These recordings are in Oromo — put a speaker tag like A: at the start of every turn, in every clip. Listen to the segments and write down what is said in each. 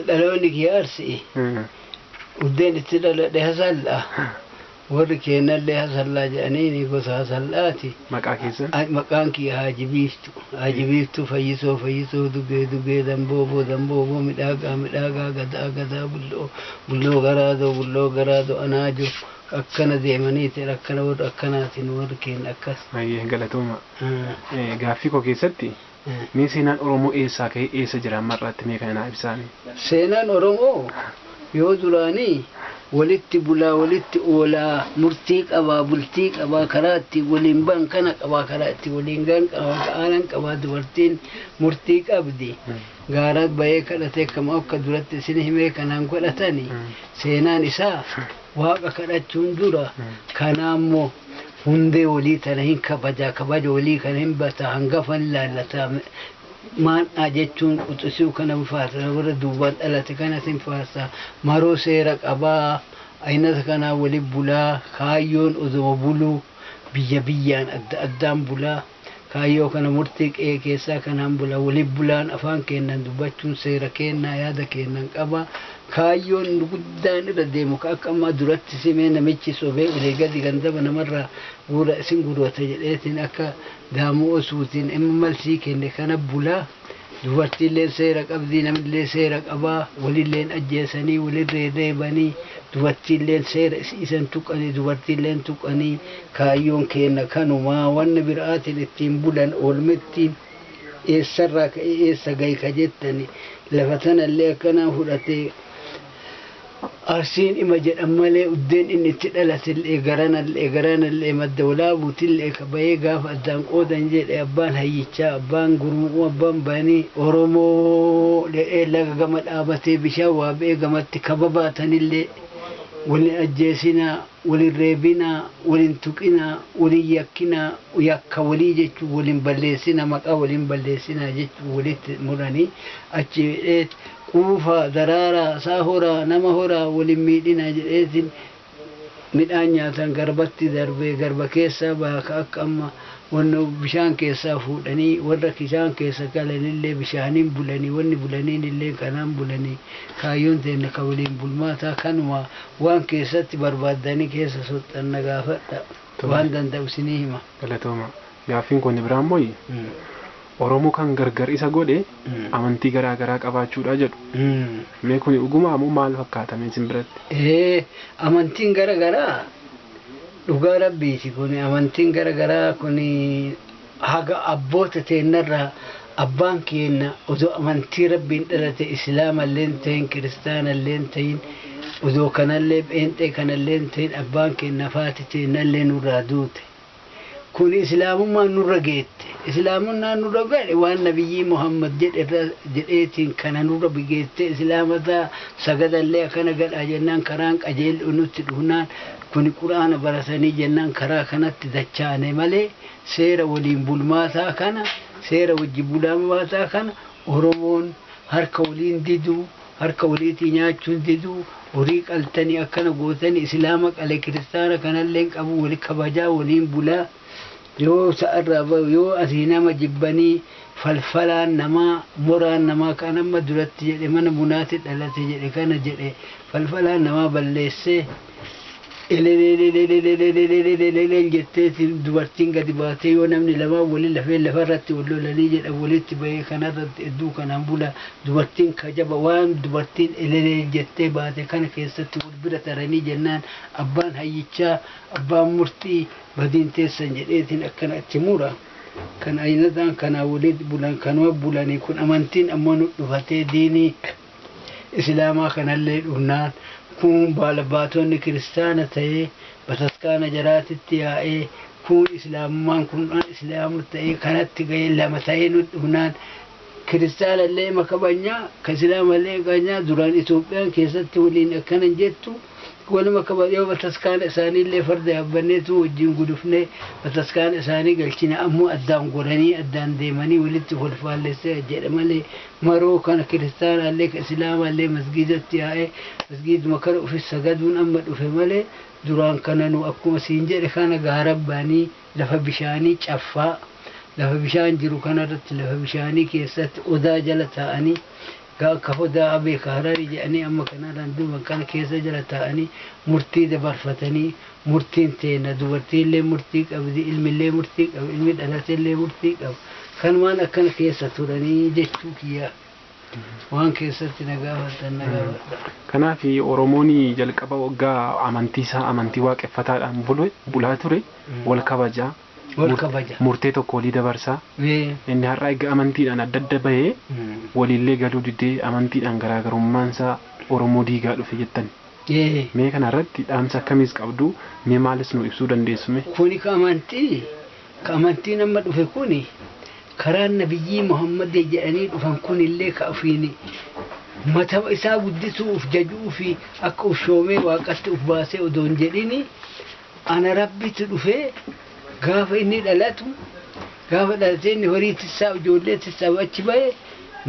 A: Dhaloonni kiyya Arsii. Uddeen itti dhaladhe Hasallaa. Warri keennallee Hasallaa jedhaniini gosa Hasallaati.
B: Maqaa keessan?
A: Maqaan kiyya Haaji Biiftuu. Haaji Biiftuu Fayyisoo Fayyisoo Dugee Dugee Dambooboo Dambooboo Midhaagaa Midhaagaa Gadaa Gadaa Bulloo Bulloo Garaadoo Bulloo Garaadoo Anaajoo akkana deemaniiti akkana warra akkanaatiin warri keenya akkas.
B: Baay'ee galatooma. Gaaffii koo keessatti mee seenaan Oromoo eessaa ka'ee eessa jira amma irraatti mee kana naa ibsaami.
A: Seenaan Oromoo yoo duraanii walitti bulaa walitti oolaa murtii qabaa bultii qabaa karaa itti waliin ban kana qabaa karaa itti waliin gan qabaa aanan qabaa dubartiin murtii qabdi. Gaara bahee kadhatee kama akka duratti isin himee kanaan godhatani seenaan isaa waaqa kadhachuun dura kanaammoo hundee walii tana hin kabajaa kabaja walii kana hin bata hangafan laallataa maan'aa jechuun quxisuu kana hin faarsa warra duubaan dhalate kanas hin faarsa maroo seera qabaa aynata kanaa wali bulaa kaayyoon osoo buluu biyya biyyaan adda addaan bulaa kaayyoo kana murtii qe'ee keessaa kanaan bulaa wali bulaan afaan keennan dubbachuun seera kennaa yaada kennan qaba kaayyoon guddaan irra deemu ka akka ammaa duratti simee namichi sobee olii gadi gandaba namarraa guura isin gurwata jedheetiin akka daamuu osuutiin imma malsii kenne kana bulaa dubartiilleen seera qabdii namillee seera qabaa walilleen ajjeesanii walirree reebanii dubartiilleen seera isan tuqanii dubartiilleen tuqanii kaayyoon kenna kanumaa wanni biraatiin ittiin bulan oolmettiin eessarraa ka'ee eessa gahe ka jettani lafa tanallee akkanaan fudhatee Arsiin ima jedhan malee uddeen inni itti dhalatillee garanallee garanallee madda walaabuutillee ka bahee gaafa addaan qoodan jedhe abbaan hayyichaa abbaan gurmu'uu abbaan banii Oromoo jedhee laga gama dhaabatee bishaan waa ba'ee gamatti kaba baatanillee walin ajjeesinaa walin reebinaa walin tuqinaa walin yakkinaa yakka walii jechuun walin balleessinaa maqaa walin balleessinaa jechuun walitti muranii achi jedhee quufa daraaraa saa horaa nama horaa walin miidhinaa jedheetiin midhaan nyaatan garbatti darbee garba keessaa baaka akka amma wanna bishaan keessaa fuudhanii warra bishaan keessa galanillee bishaaniin bulanii wanni bulaniin illee kanaan bulanii kaayyoon teenna ka waliin bulmaataa kanuma waan keessatti barbaaddanii keessa soxxanna gaafadha waan danda'u isinii hima.
B: Galatooma. Gaaffiin kun biraa immoo Oromoo kan gargar isa godhe amantii garaa garaa qabaachuudha jedhu. Mee kun dhugumaa moo maal fakkaata mee isin biratti?
A: Amantiin gara garaa dhugaa rabbiiti kun amantiin gara garaa kun haga abboota teennarraa abbaan keenna odoo amantii rabbiin dhalate islaamallee hin ta'in kiristaanallee hin ta'in odoo kanallee pheenxee kanallee hin ta'in abbaan keenna faati teennallee nurraa duute. Kun islaamummaan nurra geette. Islaamummaan nurra gahe waan nabiyyii Muhammad jedheetiin kana nurra geette islaamata sagadallee akkana gadhaa jennaan karaan qajeel'u nutti dhufnaan kuni quraana baratanii jennaan karaa kanatti dachaane malee seera waliin bulmaataa kana seera wajji bulmaataa kana Oromoon harka waliin diduu harka waliitii nyaachuun diduu horii qaltanii akkana gootanii islaama qale kiristaana kanallee qabu wali kabajaa waliin bulaa yoo sa'arraa bahu yoo asii nama jibbanii falfalaan namaa moraan namaa kan amma duratti jedhe mana bunaatti dhalate jedhe kana jedhe falfalaan namaa balleessee elelelelelelelelelelelel jetteetiin dubartiin gadi baatee yoo namni lamaan waliin lafee lafarratti wal lolanii jedha walitti bahee kanarratti hedduu kanaan bula dubartiin kajaba waan dubartiin elelel jettee baate kana keessatti wal bira taranii jennaan abbaan hayyichaa abbaan murtii badiin teessan jedheetiin akkana achi mura. Kan ayinataan kanaa walitti bulan kanuma bulanii kun amantiin ammoo nu dhufatee diinii islaamaa kanallee dhufnaan kun baalabaatonni kiristaana ta'ee bataskaana jaraatitti yaa'ee kun islaamummaan kun islaamu ta'ee kanatti ga'ee lama ta'ee nu dhufnaan kiristaanallee makabanyaa ka islaamallee kabajnaa duraan Itoophiyaan keessatti waliin akkana jettu waluma kabajoo bataskaana isaaniillee farda yaabbanneetu wajjin gudufnee bataskaana isaanii galchina ammoo addaan godhanii addaan deemanii walitti kolfaallessee jedhe malee maroo kana kiristaanallee ka islaamallee masgiidatti yaa'ee masgiiduma kana ofi sagaduun amma dhufe malee duraan kana nu akkuma siin jedhe kana gaara baanii lafa bishaanii caffaa lafa bishaan jiru kanarratti lafa bishaanii keessatti odaa jala taa'anii Ka hodaa abee ka hararii jedhanii amma kanarraan duuban kana keessa jala taa'anii murtii dabarfatanii murtiin teena dubartiillee murtii qabdi ilmillee murtii qabu ilmi dhalateellee murtii qabu kanumaan akkana keessa turanii jechuu kiyyaa waan keessatti na gaafatan na gaafadha.
B: Kanaaf Oromoon jalqaba waggaa amantii isaa amantii waaqeffataadhaan bulaa ture wal kabajaa.
A: Wal kabaja.
B: Murtee tokko walii dabarsaa. Inni har'a egaa amantiidhaan adda adda bahee waliillee galuu didee amantiidhaan garaagarummaan isaa Oromoo diigaa dhufe jettan. Mee kana irratti dhaamsa akkamiis qabdu mee maalis nu ibsuu dandeessu mee?
A: Kuni ka amantii ka amantiin amma dhufe kuni karaa nabiyyii Muhammad jedhanii dhufan kunillee ka ofiin mata isaa guddisuu uf jajuu fi akka uf shoomee waaqatti uf baasee odoo hin jedhini ana rabbitu dhufee gaafa inni dhalatu gaafa dhalatee inni horii tissaa ijoollee tissaa achi bahe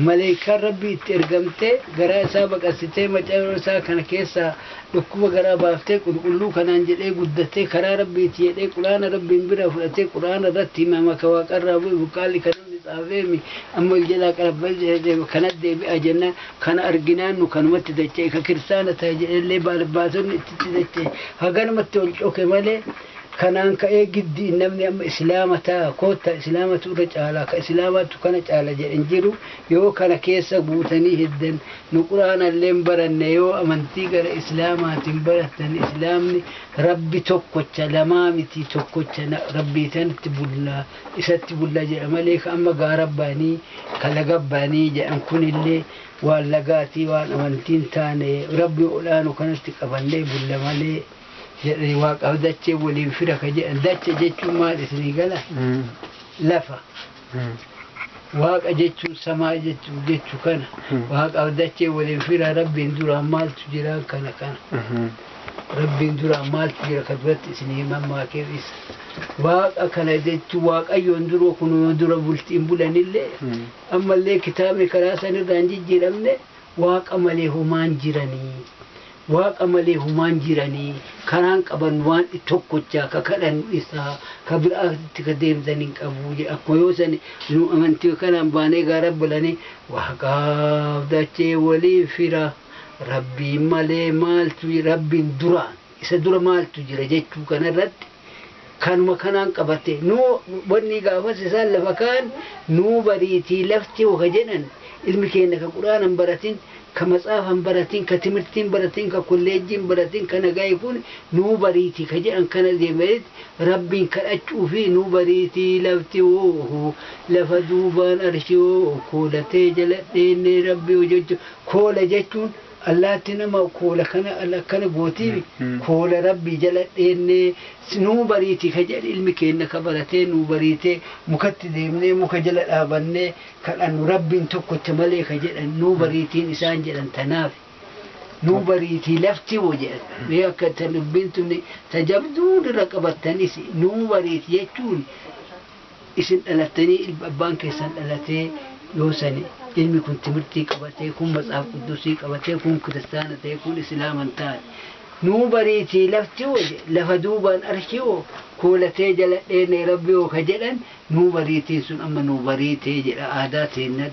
A: maleekaan rabbi itti ergamtee garaa isaa baqasitee macaa isaa kana keessaa dhukkuba garaa baaftee qulqulluu kanaan jedhee guddatee karaa rabbiiti jedhee quraana rabbiin bira fudhatee quraana irratti himama ka waaqarraa bu'e buqaalli kan namni xaafeemi amma jalaa qarabbee kana deebi'a jennaan kana arginaan nu kanumatti dachee ka kiristaana ta'e jedhellee baasonni itti dachee haganumatti ol coke malee kanaan ka'ee giddi namni amma islaama ta'a koota islaamatu irra caalaa ka islaamatu kana caala jedhan jiru yoo kana keessa guutanii hiddan nu quraanallee hin baranne yoo amantii gara islaamaatiin baratan islaamni rabbi tokkocha lamaa miti tokkocha rabbii tanatti bullaa isatti bullaa jedha malee ka amma gaara baanii ka laga baanii jedhan kunillee waan lagaatii waan amantiin taane rabbi olaanu kanatti qabannee bulla malee jedhanii waaqaaf dachee waliin fira ka jedhan dache jechuun maal isinii gala lafa waaqa jechuun samaa jechuu jechuu kana waaqaaf dachee waliin fira rabbiin duraan maaltu jira kana kana rabbiin duraan maaltu jira ka duratti isinii mammaakee isa waaqa kana jechuun waaqayyoon duroo kun dura bultiin bulanillee ammallee kitaabni karaa sanirraa hin jijjiiramne waaqa malee homaan jiranii. Waaqa malee humaan jiranii karaan qaban waan tokkochaa ka kadhannu isaa ka biraatti ka deemtan hin qabu akkuma yoo san nu amantii kanaan baanee gaara bulanii waaqaaf dachee waliin fira rabbiin malee maaltu rabbiin duraan isa dura maaltu jira jechuu kanarratti kanuma kanaan qabate nuu wanni gaafas isaan lafa kaan nuu bariitii lafti waka jedhan ilmi keenya ka quraanan baratin ka matsaafan baratin ka timirtiin baratin ka kolleejjiin baratin ka nagaye kun nuu bariitii ka jedhan kana deemeet rabbiin kadhachuu fi nuu bariitii lafti woo lafa duubaan arshi woo koolatee jaladheenne rabbi hojjechu koola jechuun allaatti nama koola kana akkana gootiif koola rabbii jala dheennee nuu bariitii ka jedhe ilmi keenya ka baratee nuu bariitee mukatti deemnee muka jala dhaabannee kadhannu rabbiin tokkocha malee ka jedhan nuu bariitiin isaan jedhan tanaaf nuu bariitii lafti woo jedhan mee akka ta dubbiin tuni ta jabduun irra qabattanis nuu bariiti jechuun isin dhalattanii abbaan keessan dhalatee yoo sani ilmi kun timirtii qabatee kun matsaaf quddusii qabatee kun kiristaana ta'e kun islaaman ta'e nuu bariitii lafti woo lafa duubaan arshi woo koolatee jala dheene rabbi woo ka jedhan nuu bariitiin sun amma nuu bariitee jedha aadaa teenna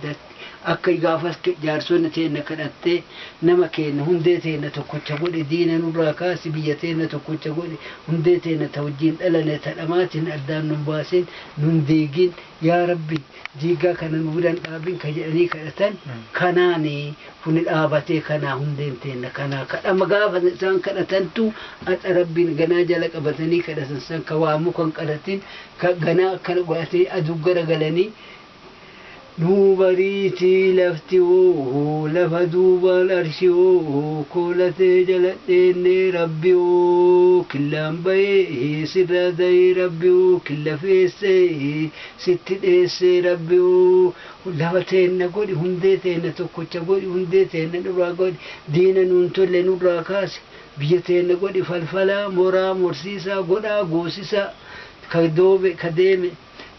A: akka gaafas jaarsonni teenna kadhattee nama keenya hundee teenna tokkocha godhe diina nurraa kaasi biyya teenna tokkocha godhe hundee teenna ta wajjin dhalane ta dhamaatiin addaan nun baasin nun diigin yaa rabbi diigaa kana nu biran dhaabin ka jedhanii kadhatan kanaani kuni dhaabatee kanaa hundeen teenna kanaa kadhama gaafa isaan kadhatantu axa rabbiin ganaa jala qabatanii kadhatan san ka waa mukan kadhatin ka ganaa akkana godhatanii aduu garagalanii nuu bariitii lafti woo lafa duubaan arshi woo koolatee jala dheennee rabbi woo killaan bahee sirra dahee rabbi woo killa feessee sitti dheessee rabbi woo lafa teenna godhi hundee teenna tokkocha godhi hundee teenna nurraa godhi diina nuun tolle nurraa kaase biyya teenna godhi falfalaa moraa morsiisaa godhaa goosisaa ka doobe ka deeme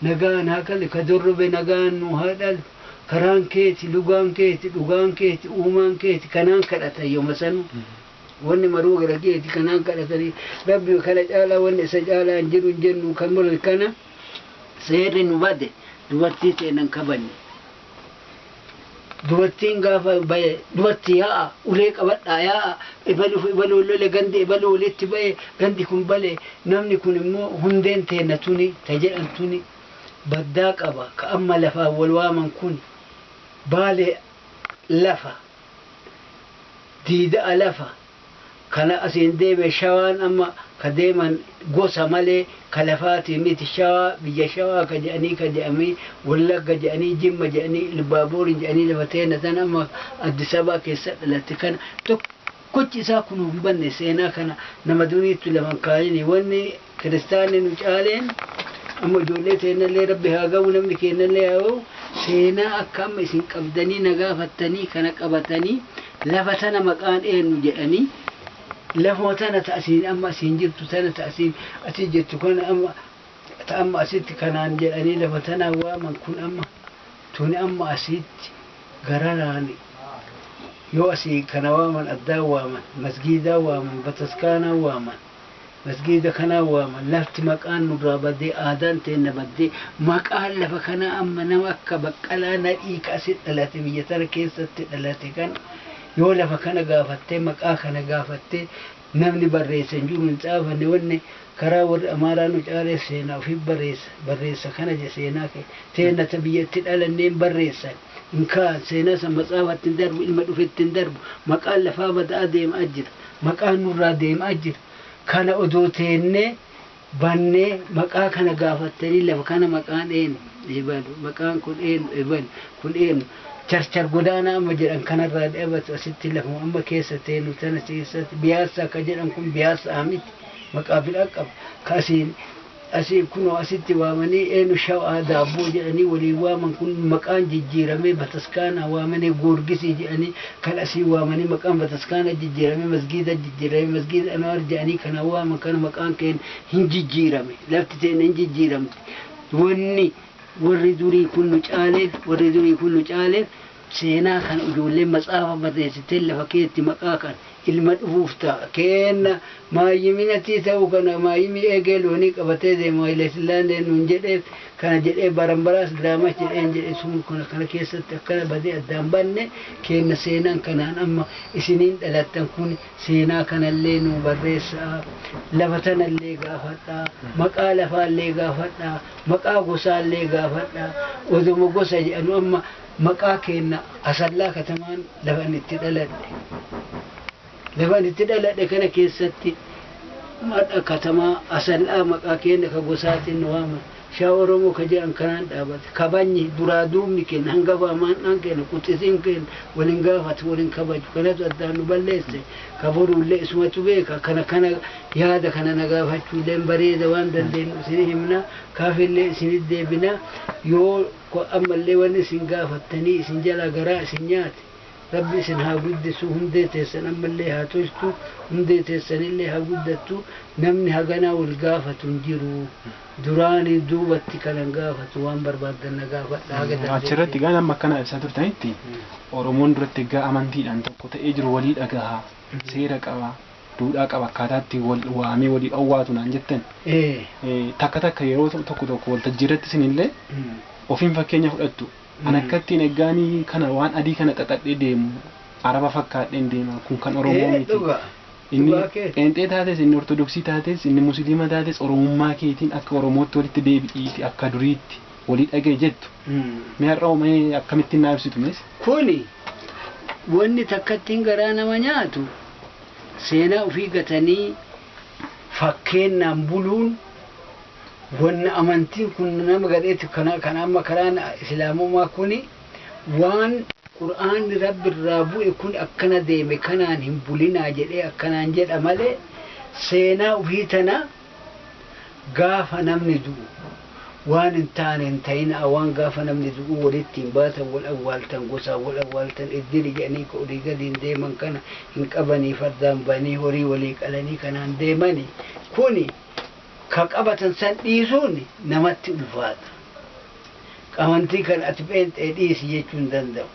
A: nagaan haa qalu ka dorrobe nagaan nu haa dhalu karaan keeti lugaan keeti dhugaan keeti uumaan keeti kanaan kadhatan yooma sanu wanni maruu gara keeti kanaan kadhatanii rabbi kana caalaa wanni isa caalaa hin jiru hin jennu kan muru kana seerri nu bade dubartii teenan kabanne Dubartiin gaafa baye dubartii yaa'a ulee qabadhaa yaa'a ibalu ibaluu lole gandi ibaluu walitti baye gandi kun bale namni kun immoo hundeen teenna tuni ta jedhan tuni baddaa qaba ka amma lafaan wal waaman kun baale lafa diida'a lafa kana asiin deeme shawaan amma ka deeman gosa malee ka lafaatii miti shawaa biyya shawaa ka jedhanii ka jedhamii wallagga jedhanii jimma jedhanii ilbaabuuri jedhanii lafa teena tan amma Addis Ababaa keessa dhalatte kana tokkochi isaa kun hin banne seenaa kana nama duriitti lafan kaayini wanni kiristaanni nu caaleen amma ijoollee teennallee rabbi haa ga'u namni keennallee haa ga'u seenaa akka amma isin qabdanii na gaafattanii kana qabatanii lafa tana maqaan eenyu jedhanii lafuma tana ta asiin amma asiin jirtu tana ta asiin asii jirtu kana amma ta amma asitti kanaan jedhanii lafa tana waaman kun amma tuni amma asitti gararaan yoo asii kana waaman addaa waaman masgiidaa waaman bataskaanaa waaman masgiida kanaa waaman lafti maqaan nurraa baddee aadaan teenna baddee maqaan lafa kanaa amma nama akka baqqalaa nadhii ka asitti dhalate biyya tana keessatti dhalate kana yoo lafa kana gaafattee maqaa kana gaafattee namni barreessa hin jiru hin xaafanne wanni karaa warri amaaraa nu caalee seenaa ofii barreessa barreessa kana je seenaa kee teenna ta biyyatti dhalanneen barreessan hin kaan seenaa san matsaafatti hin darbu ilma dhufetti hin darbu maqaan lafaa bada'aa deemaa jira maqaan nurraa deemaa jira kana odoo teennee bannee maqaa kana gaafattanii lafa kana maqaan eenyu ebalu maqaan kun eenyu ebalu kun eenyu charchar godaanaa amma jedhan kanarraa dhabatu asitti lafuma amma keessa teenu tana keessatti biyaasa ka jedhan kun biyaasa miti maqaa biraa qaba ka asiin asii kunoo asitti waamanii eenyu shawaa daabboo jedhanii waliin waaman kun maqaan jijjiiramee bataskaanaa waamanii goorgisii jedhanii kan asii waamanii maqaan bataskaana jijjiiramee masgiida jijjiiramee masgiida anwaar jedhanii kana waaman kana maqaan keen hin jijjiirame lafti teenya hin jijjiiramte wanni warri durii kun nu caaleef warri durii kun nu caaleef seenaa kan ijoolleen matsaafa barreessitee lafa keetti maqaa kan ilma dhufuuf ta'a kenna maayyiminatii ta'uu kana maayyimii eegee loonii qabatee deemu Haayilesillaaseen nuun jedheef kana jedhee baranbaraas diraamas jedheen jedhe sun kana kana keessatti akkana badee addaan banne kenna seenaan kanaan amma isiniin dhalattan kun seenaa kanallee nu barreessaa lafa tanallee gaafadhaa maqaa lafaallee gaafadhaa maqaa gosaallee gaafadhaa oduma gosa jedhanu amma maqaa kenna asallaa katamaan lafa inni itti dhaladhe lafa inni itti dhaladhe kana keessatti madha katamaa asallaa maqaa kenna ka gosaatiin nu waaman shaa oromoo ka jedhan kanaan dhaabate kabajni duraa duubni kenna hangafa maandhaan kenna quxisiin kenna waliin gaafatu waliin kabaju kanatu addaan nu balleesse ka boruullee isumatu beeka kana kana yaada kana na gaafachuulleen bareeda waan dandeenyu isin himna kaafillee isinit deebina yoo ammallee wanni isin gaafattanii isin jala garaa isin nyaate rabbi isin haa guddisu hundee teessan ammallee haa tolchu hundee teessanillee haa guddattu namni haganaa wal gaafatu hin jiru duraanii duubatti kanan gaafatu waan barbaaddan na gaafadha haga dandeettii.
B: Achirratti egaa nama akkana ibsaa turtanitti Oromoon duratti egaa amantiidhaan tokko ta'ee jiru walii dhagaha seera qaba duudhaa qaba akkaataatti wal waamee walii dhowwaatu naan jettan. Takka takka yeroo tokko tokko waltajjii irratti isinillee ofiin fakkeenya fudhattu. An akkattiin egaanii kana waan adii kana xaxadhee deemu araba fakkaadheen deema kun kan Oromoo miti. Inni qeenxee taates inni ortodoksii taates inni musliima taates oromummaa keetiin akka oromootti walitti deebi'iiti akka duriitti walii dhagaye jettu. Mee har'a mee akkamittiin naa ibsitu mees?
A: Kuni wanni takkattiin garaa nama nyaatu seenaa ofii gatanii fakkeennaan buluun wanni amantiin kun nama gadheetti kana kan amma karaan islaamummaa kuni waan qur'aanni rabbi irraa bu'e kun akkana deeme kanaan hin bulinaa jedhee akkanaan jedha malee seenaa ofii tana gaafa namni du'u waan hin taane hin ta'inaa waan gaafa namni du'u walitti hin baatan wal awwaaltan gosaan wal awwaaltan iddiri jedhanii ka olii gadiin deeman kana hin qabanii fardaan banii horii walii qalanii kanaan deemanii kuni ka qabatan san dhiisuun namatti ulfaata. Amantii kana ati pheenxee dhiisi jechuu hin danda'u.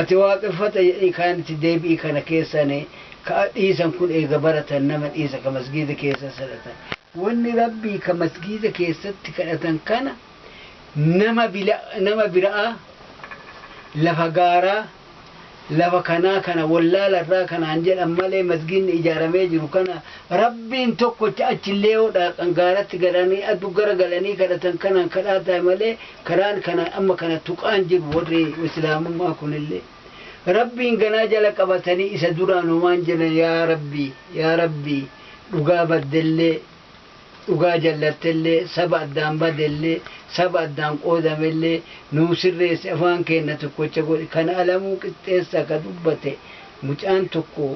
A: Ati waaqeffata jedhii kaan itti deebi'ii kana keessan ka dhiisan kun eega baratan nama dhiisa ka masgiida keessa sadhatan. Wanni rabbii ka masgiida keessatti kadhatan kana nama biraa Lafa gaaraa lafa kanaa kana wallaalarraa kanaan jedhan malee masgiinni ijaaramee jiru kana rabbiin tokkocha achillee yoo dhaqan gaaratti galanii addu gara galanii kadhatan kanaan kadhaa ta'e malee karaan kana amma kana tuqaan jiru warri islaamummaa kunillee. Rabbiin ganaa jala qabatanii isa duraan homaan jedhan yaa rabbii yaa rabbii dhugaa baddellee dhugaa jallattellee saba addaan badellee saba addaan qoodamellee nuu sirreessi afaan keenya tokkocha godhe kana alamuu qixxeessa ka dubbate mucaan tokko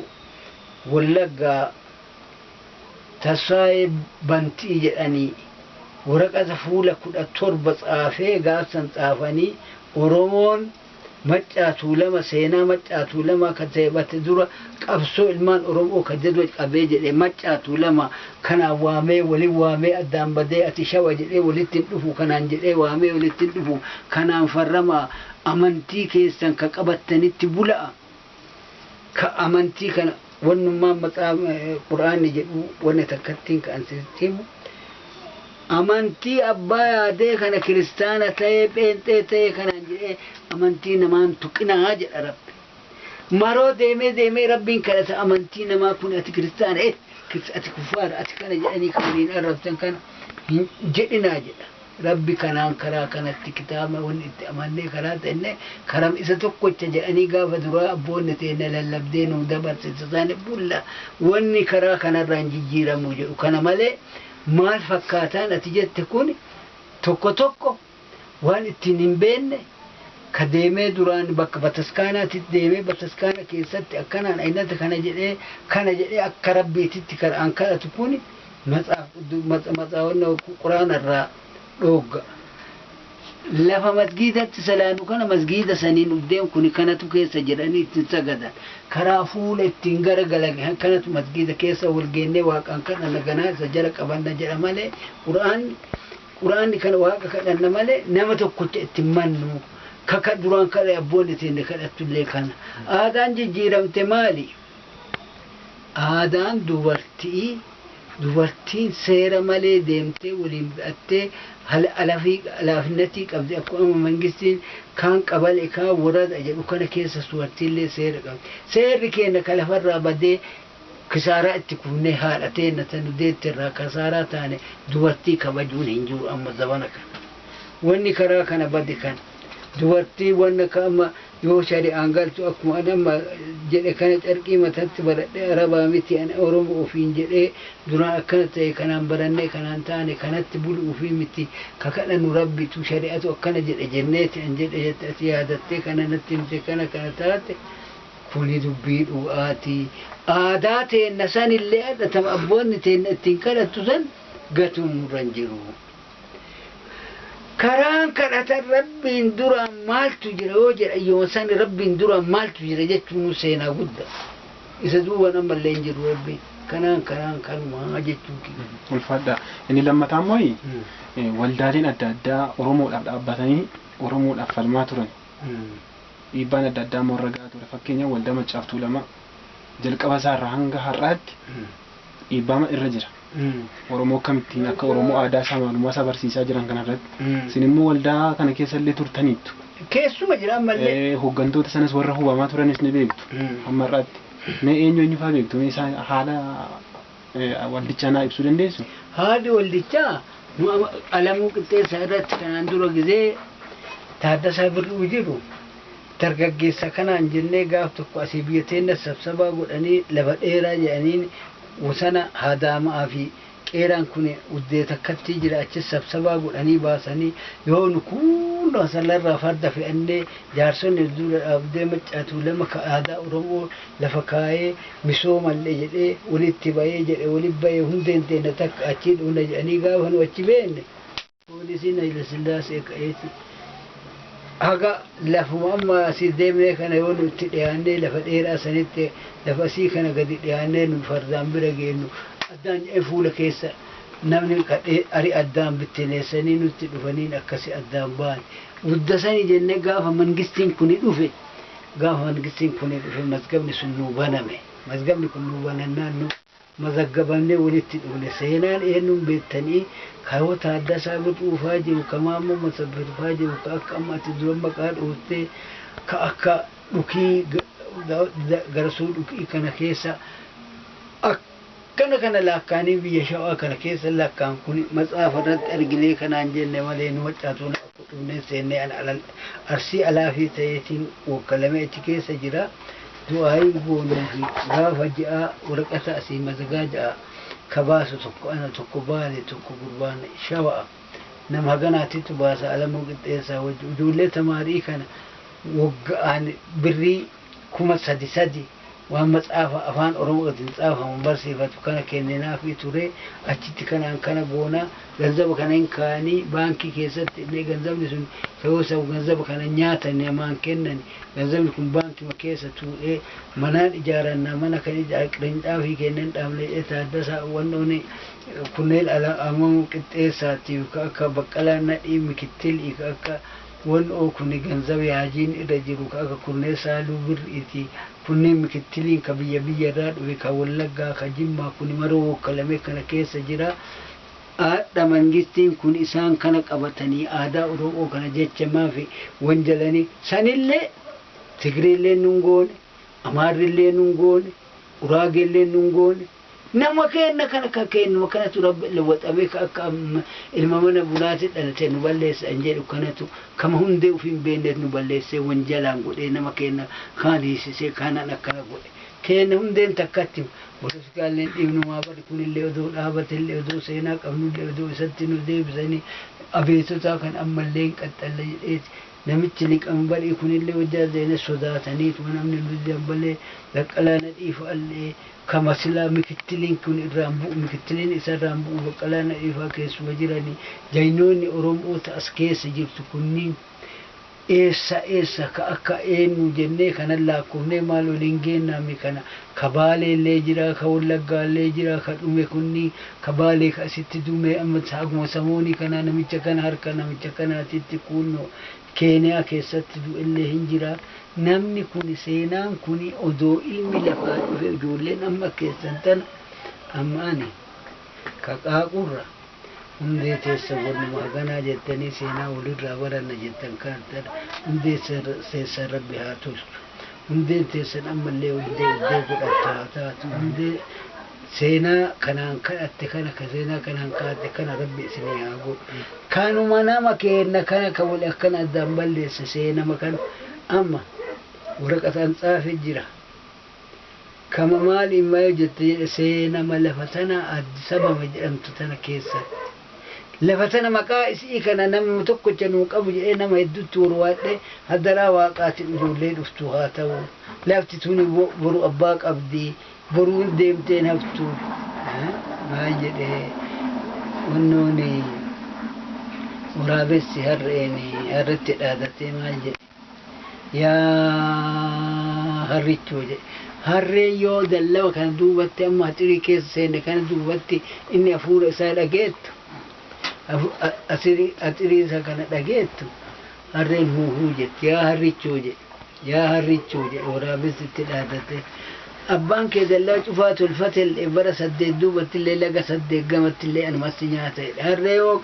A: wallaggaa tasfaayee bantii jedhanii waraqata fuula 17 tsaafee gaafsan tsaafanii Oromoon maccaatuu lama seenaa maccaatuu lama ka ta'e dura qabsoo ilmaan Oromoo ka jedhu qabee jedhee maccaatuu lama kanaan waamee waliin waamee addaan badee ati shawa jedhee walitti hin dhufu kanaan jedhee waamee walitti hin dhufu kanaan farrama amantii keessan ka qabattanitti bula'a ka amantii kana wannummaan maqaa quraanni jedhu wanni takkattiin ka ansitti himu amantii abbaa yaadee kana kiristaana ta'ee pheenxee ta'ee kanaan jedhee amantii namaan tuqinaa jedha rabbi. Maroo deemee deemee rabbiin kadhata amantii namaa kun ati kiristaana ati kuffaara ati kana jedhanii kan waliin arrabsan kana hin jedhinaa jedha. Rabbi kanaan karaa kanatti kitaaba wanni itti amannee karaa ta'enne karam isa tokkocha jedhanii gaafa duraa abboonni teenne lallabdee nuu dabarsite isaanii bulla wanni karaa kanarraa hin jijjiiramu jedhu kana malee maal fakkaataan ati jette kun tokko tokko waan ittiin hin beekne ka deemee duraan bakka bataskaanaatti deemee bataskaana keessatti akkanaan aynata kana jedhee akka rabbiititti karaan kadhatu kun matsaawwanna quraanarraa dhoogga. Lafa masgiidatti salaanu kana masgiida saniin uddeen kun kanatu keessa jedhanii ittiin sagadan karaa fuula ittiin garagalan kanatu masgiida keessa wal geennee waaqaan kadhanna ganaa isa jala qabanna jedha malee quraanni kana waaqa kadhanna malee nama tokkocha ittiin mannu kaka duraan kadhe abboonni ittiin kadhattullee kana aadaan jijjiiramte maali aadaan dubartiin seera malee deemtee waliin ba'attee alaafinnatii qabdi akkuma mangistiin kaan qabale kaan warada jedhu kana keessa dubartiillee seera qabdi. Seerri keenya ka lafarraa badee kisaaraa itti kufnee haadha teenna tanu deettirraa kasaaraa taane dubartii kabajuun hin jiru amma zabana kana. Wanni karaa kana bade kana dubartii wanna ka amma yoo shari'aan galtu akkuma ani amma jedhe kana carqii mataatti baradhee arabaa miti ani Oromoo ofiin jedhee duraan akkana ta'e kanaan barannee kanaan taane kanatti bulu ofii miti ka kadhannu rabbitu shari'atu akkana jedhe jenneeti an jedhe jette ati yaadattee kana natti himte kana kana taate kuni dubbii dhugaatii aadaa teenna sanillee adhatama abboonni teenna ittiin kadhattu san gatuun nurra hin jiru. Karaan kadhatan rabbiin duraan maaltu jira yoo jedha yoo san rabbiin duraan maaltu jira jechuun seenaa guddaa. Isa duuban ammallee hin jiru rabbiin kanaan karaan kanumaa jechuun kiyya.
B: Ulfaadha. Inni lammataa immoo waldaaleen adda addaa Oromoodhaaf dhaabbatanii Oromoodhaaf falmaa turan. Dhiibbaan adda addaa immoo irra gahaa ture. Fakkeenyaaf waldaa Maccaaf Tuulamaa jalqaba isaarraa hanga har'aatti dhiibbaa irra jira. Oromoo akkamittiin akka Oromoo aadaa isaa maalummaa isaa barsiisaa jiran kanarratti. Isin immoo waldaa kana keessa illee turtaniittu.
A: Keessuma jira ammallee.
B: Hooggantoota sanas warra hubamaa turanis ni beektu. Hamma har'aatti. Mee eenyu eenyu fa'aa beektu? Mee isaan haala waldichaa naa ibsuu dandeessu?
A: Haalli waldichaa nu alamuu qixxeessaa irratti kanaan dura gizee Taaddasaa Birruu jiru dargaggeessa kanaan jennee gaaf tokko asii biyya teenna sabsabaa godhanii lafa dheeraa jedhaniin wasana haadaamaa fi qeeraan kun uddee takkatti jira achi sabsabaa godhanii baasanii yoo nu kunoo sallarraa farda fe'annee jaarsonni dura dhaabdee maccaatuu lama ka aadaa Oromoo lafa kaayee misoomallee jedhee walitti bahee jedhe walitti bahee hundeen teenya takka achii dhufna jedhanii gaafa nu achi beenne poolisiin Haile Sillaasee ka'eeti. Haga lafuma amma asii deemnee kana yoo nu itti dhiyaannee lafa dheeraa sanitti lafa asii kana gadi dhiyaannee nu fardaan bira geennu addaan jedhee fuula keessa namni kadhee ari addaan bittineessanii nutti dhufaniin akkasi addaan ba'an. Guddasanii jennee gaafa mangistiin kuni dhufe gaafa mangistiin kuni dhufe mazgabni sun nuu baname. Mazgabni kun nuu banannaan nu mazaggabannee walitti dhufne seenaan eenyuun beektanii kayoo Taaddasaa Birruu fa'aa jiru ka Maammoo Masabbir fa'aa jiru ka akka amma ati dura maqaa dhooftee Ka akka dhukii Garasuu dhukii kana keessa akkana kana lakkaanii biyya Shawaa kana keessa lakkaan kun matsaafa irratti arginee kanaan jenne malee nu maccaatuun akka dhufnee seennee Arsii alaafii ta'eetiin wokkalamee achi keessa jira. Du'aayin goonuu fi gaafa ji'aa waraqata asii mazagaa ja'a ka baasu tokko ana, tokko Baale, tokko gurbaan Shawa'a. Nama haganaatitu baasa. Alamuu Qixxeessaa wajji ijoollee tamaarii kana wogga'aan birrii 3000 waan matsaafa afaan Oromootiin tsaafamu barsiifatu kana kenninaafii ture. Achitti kanaan kana goonaa, ganzaba kana hin kaa'anii baankii keessatti illee, ganzabni sun yoo ta'u ganzaba kana nyaatan namaan kennan, ganzabni kun baankima keessa tuudhee manaan ijaarannaa, mana kan qirincaafii kennan dhaablee. Taaddasaa wannoonni kunneen Alamuu Qixxeessaatiif ka akka Baqqalaa Nadhii mikittilii ka akka wan'oo kun ganzaba yaajiin irra jiru ka akka kunneen Saaluu Birriiti, kunneen mikittiliin ka biyya biyyarraa dhufe, ka Wallaggaa, ka Jimmaa kun maroo wokkalame kana keessa jira. Haadha mangistiin kun isaan kana qabatanii aadaa Oromoo kana jecha maafi wanjalanii sanillee Tigreellee nun goone, Amaarrillee nun goone, Uraageellee nun goone. Nama keenna kana ka kennuma kanatu Rabbi lawwaxamee ka akka ilma mana bunaati dhalate nu balleessa an jedhu kanatu kama hundee ufii hin beekneet nu balleessee wanjalaan godhee nama keenna kaan hiisisee kaanaan akkana godhe. Keenna hundeen takkatti politikaalleen dhiibnumaa bari kunillee odoo dhaabatellee, odoo seenaa qabnullee, odoo isatti nu deebisanii abeetotaa kan ammallee hin qaxxalle jedheeti. Namichi liqambarii kunillee hojjaa zeene sodaataniituma namni nu dambalee Baqqalaa Nadhii fa'allee kama silaa mikittiliin kun irraan bu'u, mikittiliin isa irraan bu'u Baqqalaa Nadhii fa'a keessuma jiranii. Jaynoonni Oromoota as keessa jirtu kunniin eessa eessa ka akka eenyu jennee kanan lakkoofnee maal waliin geennaami? Kana ka Baaleellee jira, ka Wallaggaallee jira, ka dhume kunniin ka Baalee ka asitti dume amma haguma samoonii kana namicha kana harka namicha kanaatitti kunnoo Keeniyaa keessatti du'ellee hin jira. Namni kun seenaan kun odoo ilmi lafaa dhufe ijoolleen amma keessan tana amma ani ka qaaqurra hundee teessa wannuma haganaa jettanii seenaa walirraa baranna jettan kan tana hundee teessan Rabbi haa tolchu. Hundeen teessan ammallee hundee hundee godhattu haa taatu. Hundee seenaa kanaan kadhatte kana ka seenaa kanaan kaate kana Rabbi isinii haa godhu. Kanuma nama keenna kana ka wali akkana addaan balleesse seenama kana amma waraqataan xaafe jira. Kama maal imma jette jedhe seenama lafa tana Addis Ababa jedhamtu tana keessatti. Lafa tana maqaa isii kana namni tokkocha nuu qabu jedhee nama hedduutti warwaadhe hadaraa waaqaatiin ijoollee dhuftu haa ta'u. Lafti tuni boru abbaa qabdi, boruun deemteen haftu. Maal jedhee wannooni waraabessi harreen harretti dhaadatee maal jedhe? Yaa harrichoo jedhe. Harreen yoo dallawa kana duubatti amma haxirii keessa seenne kana duubatti inni hafuura isaa dhageettu, haxirii isaa kana dhageettu, harreen huuhuu jetti. Yaa harrichoo jedhe. Yaa harrichoo jedhe waraabessi itti dhaadate. Abbaan kee dallaa cufaa tolfatellee bara 8 duubattillee laga 8 gamattillee anumatti nyaata jedhe. Harree yoo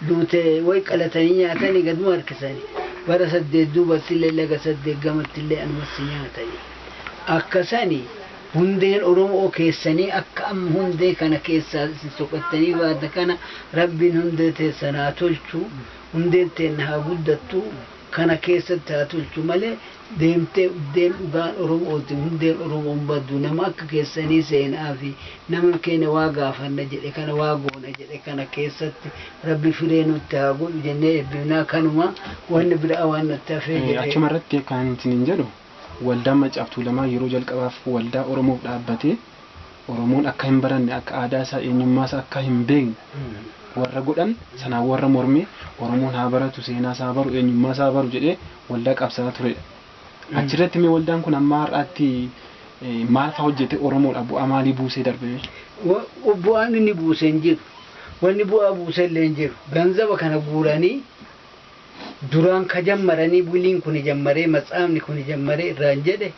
A: duute way qalatanii nyaatanii gaduma harkisanii. Bara 8 duubattillee laga 8 gamattillee anumatti nyaata jedhe. Akkasani hundeen Oromoo keessanii akka amma hundee kana keessaa isin soqattanii baata kana Rabbiin hundee teessan haa tolchu, hundeen teenna haa guddattu, kana keessatti haa tolchu malee deemtee uddeen dhugaan Oromooti hundeen Oromoon baddu nama akka keessanii seenaa fi nama keenya waa gaafanna jedhe kana waa goona jedhe kana keessatti Rabbi firee nutti haa godhu jennee eebbifnaa. Kanuma wanni biraa waan natti hafee jedhe.
B: Achuma irratti kan isiniin jedhu, waldaan Maccaaf Tuulamaa yeroo jalqabaaf waldaa Oromoof dhaabbatee Oromoon akka hin baranne, akka aadaa isaa, eenyummaa isaa akka hin beekne warra godhan sanaan warra mormee Oromoon haa baratu, seenaa isaa baru, eenyummaa isaa baru jedhee waldaa qabsaa turedha. Achirratti mee waldaan kun amma har'aatti maal fa'aa hojjete? Oromoodha bu'aa maalii buusee darbe?
A: Bu'aan inni buuse hin jiru. Wanni bu'aa buuse illee hin jiru. Ganzaba kana guuranii duraan ka jammaranii buliin kun jammaree matsaafni kun jammaree irraan jedhe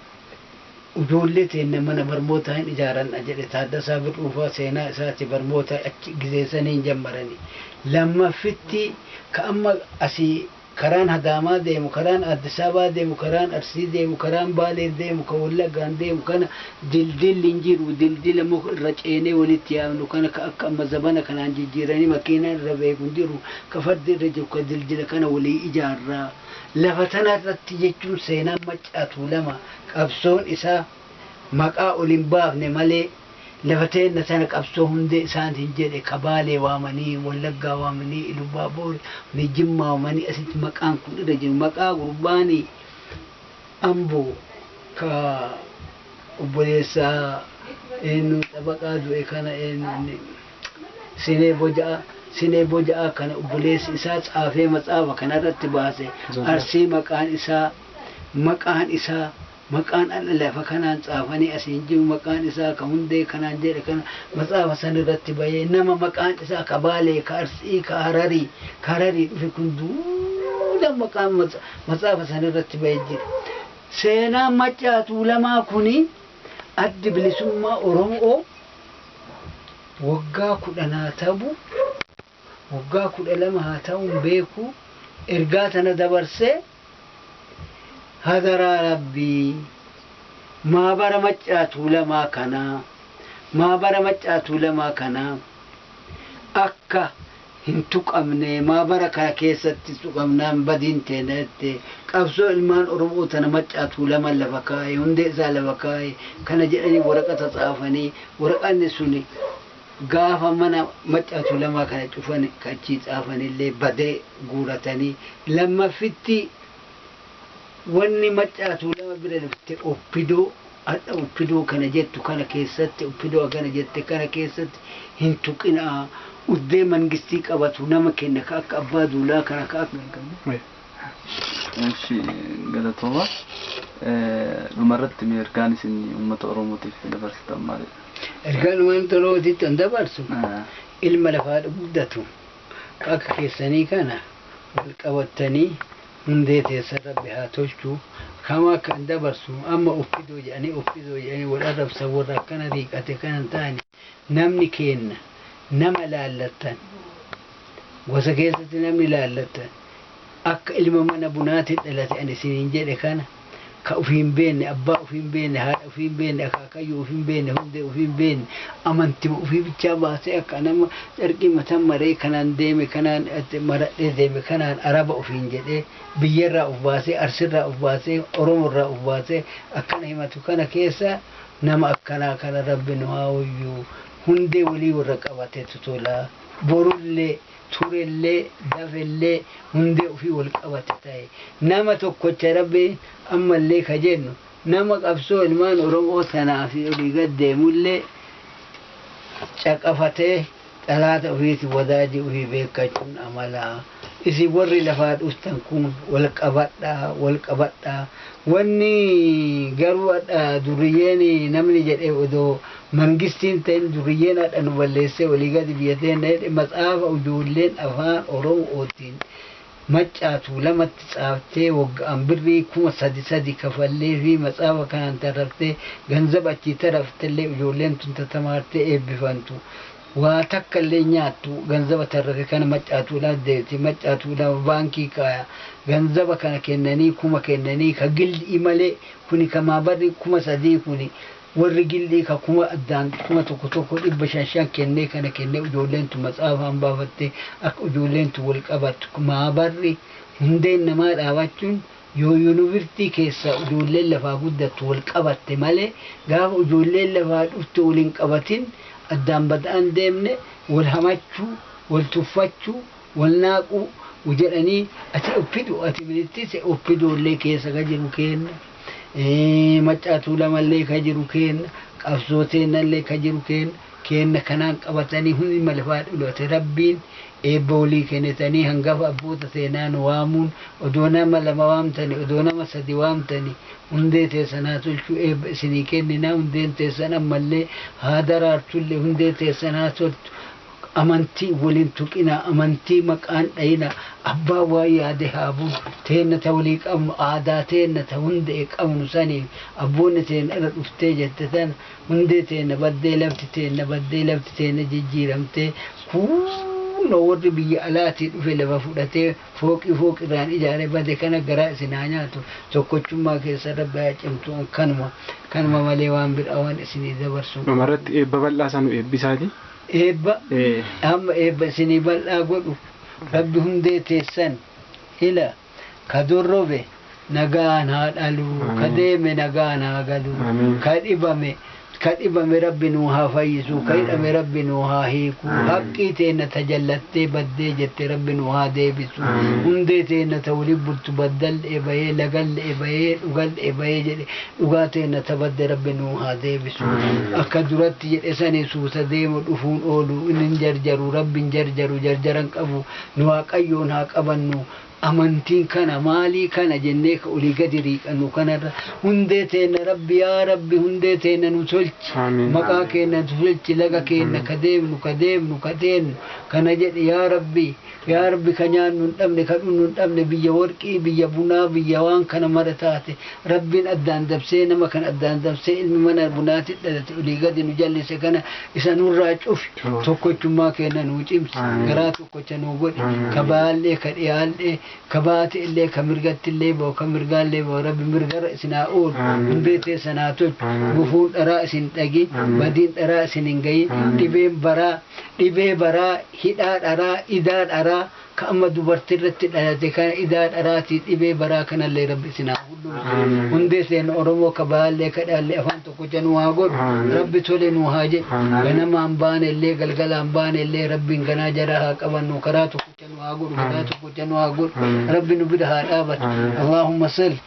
A: ijoollee teenna mana barmootaa hin ijaaranna jedhe. Taaddasaa Birruufaa seenaa isaati barmoota achi gizeessanii hin jammaranii. Lammaffitti ka amma asii Karaan Hadaamaa deemu, karaan Addis Ababaa deemu, karaan Arsii deemu, karaan Baalee deemu, kan Wallaggaan deemu kana dildilli hin jiru. Dildila muka irra ceenee walitti yaamnu kana ka akka amma zabana kanaan jijjiiranii makiinaan irra beeku hin jiru. Ka fardi irra jiru ka dildila kana walii ijaarraa. Lafa tana irratti jechuun seenaan Maccaa Tuulama qabsoon isaa maqaa ol hin baafne malee lafa teenna tana qabsoo hundee isaatiin jedhe ka Baalee waamanii, Wallaggaa waamanii, Ilubaaboor, Jimmaa waamanii asitti maqaan kun irra jiru. Maqaa gurbaanii Amboo ka obboleessa eenyu xabaqaa du'e kana eenyu Sinee Boja'aa, Sinee Boja'aa kana obboleessi isaa tsaafee matsaafa kanarratti baase. Arsii maqaan isaa maqaan isaa maqaan dhala lafa kanaan tsaafanii asiin jiru maqaan isaa ka hundee kanaan jedhe kana matsaafa san irratti bahee nama maqaan isaa ka Baalee, ka Arsii, ka Hararii, ka Hararii dhufe kun duuda maqaan matsaafa san irratti bahee jira. Seenaan Maccaa Tuulamaa kuni Addi Bilisummaa Oromoo waggaa 10 haa ta'u, waggaa 12 haa ta'uun beeku ergaa tana dabarsee hadaraa Rabbii maabara Maccaa Tuulamaa kanaa maabara Maccaa Tuulamaa kanaa akka hin tuqamne, maabara kana keessatti tuqamnaan badiin teena jette qabsoo ilmaan Oromoo tana Maccaa Tuulamaa lafa kaa'e, hundee isaa lafa kaa'e kana jedhanii waraqata tsaafanii waraqanni suni gaafa mana Maccaa Tuulamaa kana cufan achii tsaafanillee badee guuratanii. Lammaffitti wanni Maccaa Tuulama bira dhufte oppidoo hadha oppidoo kana jettu kana keessatti oppidoo kana jette kana keessatti hin tuqinaa, uddee mangistii qabatu nama kenna ka akka Abbaa Duulaa kana ka akka
C: Eshi, galatooma. Dhumarratti mee ergaan isin uummata Oromootiif dabarsitan maalidha?
A: Ergaan uummata Oromootiif kan dabarsu ilma lafaa guddatu akka keessanii kana wal qabattanii hundee teessan Rabbi haa tolchu. Kama kan dabarsu amma oppidoo jedhanii oppidoo jedhanii wal arrabsan warra akkana riiqate kana ta'ani namni kenna nama laallattan gosa keessatti namni laallattan akka ilma mana bunaatiin dhalate ani isiniin jedhe kana ka ufii hin beekne, abbaa ufii hin beekne, haadha ufii hin beekne, akaakayyuu ufii hin beekne, hundee ufii hin beekne, amantii ufii bichaa baasee akka nama carqii mataan maree kanaan deeme kanaan maradhee deeme kanaan araba ufiin jedhee biyyarraa uf baasee, Arsirraa uf baasee, Oromorraa uf baasee akkana himatu kana keessa nama akkanaa kana Rabbi nu haa wayyuu. Hundee walii warra qabatetu tola. Borullee turellee dafellee hundee ofii wal qabate ta'e nama tokkocha Rabbi ammallee ka jennu nama qabsoo ilmaan Oromoo tanaa fi olii gad deemullee caqafatee xalaata ofiiti wadaajii ofii beekachuun amalaa. Isin warri lafaa dhuftan kun wal qabadhaa, wal qabadhaa. Wanni garuu hadha duriyyeen namni jedhee odoo mangistiin ta'in duriyyeen hadha nu balleessee walii gadi biyya teenya jedhe matsaafa ijoolleen afaan Oromootiin Maccaa Tuulamatti tsaaftee waggaan birrii 3000 kafallee fi matsaafa kanaan tarraftee ganzaba achii taraftellee ijoolleen tun tatamaartee eebbifantu. Waa takka illee nyaattu ganzaba tarrafe kana Maccaa Tuulaa deemti. Maccaa Tuulaa baankii kaaya ganzaba kana kennanii 1000 kennanii ka gildii malee kuni ka maabarri 3000 kuni warri gildii ka 1000 addaan 1000 tokko 500 kennee kana kennee ijoolleen tun matsaafaan baafattee akka ijoolleen tun wal qabattu. Maabarri hundeen namaa dhaabachuun yoo yuunivarsiitii keessa ijoolleen lafaa guddattu wal qabatte malee gaafa ijoolleen lafaa dhufte wal hin qabatin addaan bada'an deemne wal hamachuu, wal tuffachuu, wal naaquu jedhanii ati oppidu ati ministise oppidoollee keessa ka jiru kenna, Maccaa Tuulamallee ka jiru kenna, qabsoo teennallee ka jiru kenna kenna kanaan qabatanii hundi lafaa dhulate Rabbiin eebba walii kennitanii hangafa abboota seenaa nu waamuun odoo nama lama waamtani odoo nama sadi waamtani hundee teessan haa tolchuu eebba isinii kenninaa. Hundeen teessan ammallee haa daraartullee, hundee teessan haa toltu. Amantii waliin tuqinaa, amantii maqaan dhayina, abbaa waa yaade haa bulu. Teenna ta walii qabnu, aadaa teenna ta hundee qabnu saniif abboonni teenna irra dhuftee jette tana hundee teenna baddee, lafti teenna baddee, lafti teenna jijjiiramtee. Kunoo warri biyya alaatii dhufe lafa fudhatee fooqii fooqirraan ijaaree bade kana garaa isin haa nyaatu. Tokkochummaa keessa Rabbi haa cimtu. Kanuma malee waan biraa waan isinii dabarsu.
B: Dhumarratti eebba bal'aa isaa nu eebbisaati.
A: Eebba amma eebba isinii bal'aa godhu Rabbi hundee teessan ila ka dorrobe nagaan haa dhalu, ka deeme nagaan haa galu, ka dhibame Rabbi nuu haa fayyisu, ka hidhame Rabbi nuu haa hiiku, haqqii teenna tajallattee baddee jette Rabbi nuu haa deebisu, hundee teenna ta wali bultu baddallee bahee lagallee bahee dhugallee bahee jedhe dhugaa teenna ta badde Rabbi nuu haa deebisu. Akka duratti jedhe sani suuta deemu dhufuun oolu inni hin jarjaru, Rabbi hin jarjaru, jarjaran qabu nu Waaqayyoon haa qabannu. Amantiin kana maalii kana jennee ka olii gadi riiqannu kanarra hundee teenna Rabbi, yaa Rabbi, hundee teenna nu tolchi, maqaa keenya nu tolchi, laga keenya ka deemnu ka deemnu ka teennu kana jedhe. Yaa Rabbi, yaa Rabbi, ka nyaannu hin dhabne, ka dhugnu hin dhabne, biyya warqii, biyya bunaa, biyya waan kana mara taate Rabbiin addaan dabsee, nama kan addaan dabsee ilmi mana bunaatti dhalate olii gadi nu jallise kana isa nurraa cufi, tokkochummaa keenya nuu cimsi, garaa tokkocha nuu godhi, ka baallee ka dhiyaallee ka baate illee ka mirgatti illee ba'u ka mirgaallee ba'u Rabbi mirgarra isin haa oolu, hundee teessan haa tolchu, gufuun dharaa isin dhagi, badiin dharaa isin hin gahin, dhibeen baraa, dhibee baraa, hidhaa dharaa, idaa dharaa ka amma dubartii irratti dhalate kana idaa dharaatii dhibee baraa kanallee Rabbi isin haa hulluusu. Hundee seen Oromoo ka baallee ka dhaallee afaan tokkocha nu haa godhu. Rabbi tole nu haa jedhu. Ganamaan baane illee galgalaan baane illee Rabbiin ganaa jara haa qabannu, karaa tokkocha nu haa godhu, karaa tokkocha nu haa godhu. Rabbi nu bira haa dhaabatu. Allahumma salli.